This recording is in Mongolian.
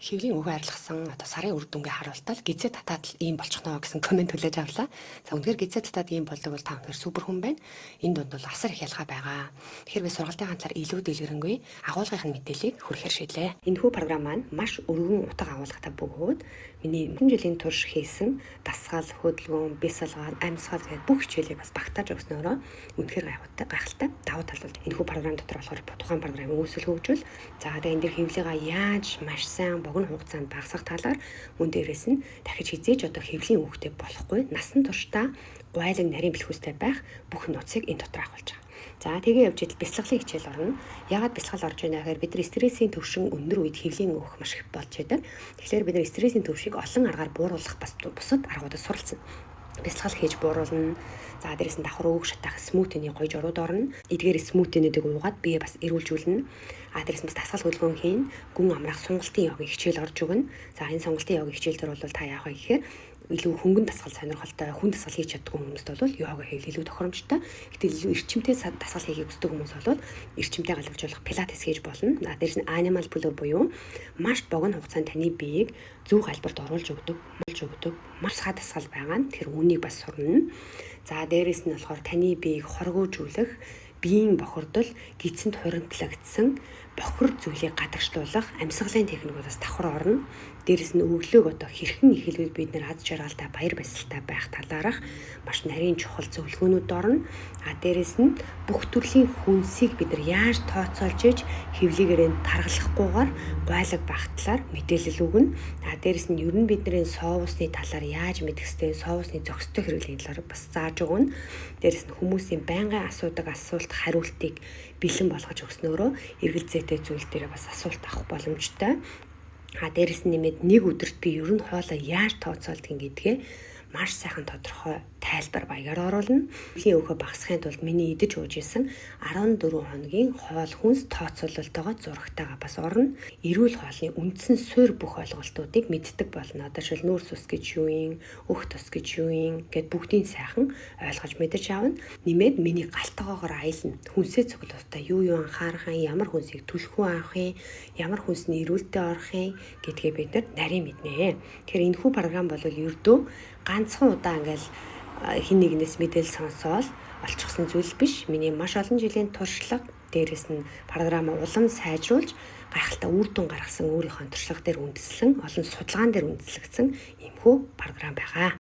Хэвлийн өөхөө арилгасан одоо сарын үр дүнгээ харуултал гизээ татаад л ийм болчихноо гэсэн комент хүлээж авлаа. За, үнэхээр гизээ татаад ийм болдог бол та үнэхээр супер хүн байна. Энэ дунд бол асар их ялгаа байгаа. Тэгэхээр би сургалтын талаар илүү дэлгэрэнгүй агуулгын мэдээллийг хүргэхээр шийдлээ. Энэхүү програм маань маш өргөн утга агуулгатай бөгөөд миний өнгөрсөн жилийн турш хийсэн дасгал, хөдөлгөөн, бясалгал, амьсгал гэх бүх хичээлийг бас багтааж өгснөөрөө үнэхээр гайхалтай гайхалтай давуу тал болж энэхүү програм дотор болохоор тухайн програмын үүсэл хөгжүүл, за, тэгээ энэ дэр хэвлийгаа яаж маш сайн богино хугацаанд багасгах талаар, мөн дээрээс нь дахиж хэзээ ч одоо хэвлийн өөхтэй болохгүй насан туршдаа гуайлан нарийн бэлхүүстэй байх бүх нууцыг энэ дотор агуулж байгаа. За, тэгээ явж идэл бясалгалын хичээл орно. Яагаад бясалгал орж байна гэхээр бид нар стрессийн төвшин өндөр үед хэвлийн өөх маш их болж байдаг. Тэгэхээр бид нар стрессийн төвшийг олон аргаар бууруулах бас бусад аргуудад суралцсан. Бясалгал хийж бууруулна. За, дээрээс нь давхар өөх шатаах smoothie-ний гоё жорууд орно. Эдгээр smoothie-нүүдийг уугаад бие бас эрүүлжүүлнэ. А дээрээс нь бас дасгал хөдөлгөөн хийн, гүн амрах сонголтын йогийн хичээл орж өгнө. За, энэ сонголтын йогийн хичээл дээр бол та яах вэ гэхээр илүү хөнгөн дасгал сонирхолтой, хүн дасгал хийж чаддгүй хүмүүст бол йога хийх илүү тохиромжтой. Гэтэл илүү эрчимтэй дасгал хийхийг хүсдэг хүмүүс бол эрчимтэй галавжуулах пилатес хийж болно. А дээрээс нь animal flow буюу маш богино хугацаанд таны биеийг зөв галбарт оруулж өгдөг, молж өгдөг маш ха дасгал байгаа нь тэр үүнийг бас сурна. За, дээрээс нь болохоор таны биеийг хоргоожүүлэх, биеийн бохирдол, гидсэнд хуримтлагдсан бохир зүйлийг гадагшлуулах амьсгалын техникүүдээс давхар орно. Дээрээс нь өглөөг одоо хэрхэн эхэлвэл бид нэр аз жаргалтай, баяр баясгалтай байх талаарх маш нарийн чухал зөвлөгөөнүүд орно. А дээрээс нь бүх төрлийн хүнсийг бид нар яаж тооцоолж иж хэвлийгээрээ таргалахгүйгээр гуайлаг байх талаар мэдээлэл өгнө. А дээрээс нь ер нь бидний соусны талаар яаж мэдэх ёстой, соусны зохистой хэрэглээний талаар бас зааж өгнө. Дээрээс нь хүмүүсийн байнгын асуудаг асуулт хариултыг бэлэн болгож өгснөөрөө эргэлзээтэй зүйл дээр бас асуулт авах боломжтой. А дээрэс нь нэмээд нэг өдөрт би ер нь хоолоо яаж тооцоолдог гэдгээ маш сайхан тодорхой тайлбар баягаар оруулна. Хөлийн өөхөө багасгахын тулд миний идэж ууж исэн 14 хоногийн хоол хүнс тооцоололтойгоо зурагтайгаа бас орно. Эрүүл хоолны үндсэн суурь бүх ойлголтуудыг мэддэг болно. Одоо жишээл нүүрс ус гэж юу юм, өөх тус гэж юу юм гэд бүгдийг сайхан ойлгож мэдэж авна. Нэмээд миний гал тогоогоор аялна. Хүнсээ цуглуултаа юу юу анхаарах юм, ямар хүнсийг түлхүү авах юм, ямар хүнсний эрүүлдэ орох юм гэдгээ бид нар нарийн мэднэ. Тэгэхээр энэхүү програм бол ердөө ганцхан удаа ингээл хэн нэгнээс мэдээлэл сонсоол олчихсон зүйл биш. Миний маш олон жилийн туршлага, дээрээс нь програм улам сайжруулж гайхалтай үр дүн гаргасан, өөрийнхөө туршлага дээр үндэслэн, олон судалгаан дээр үндэслэгдсэн иймхүү програм байгаа.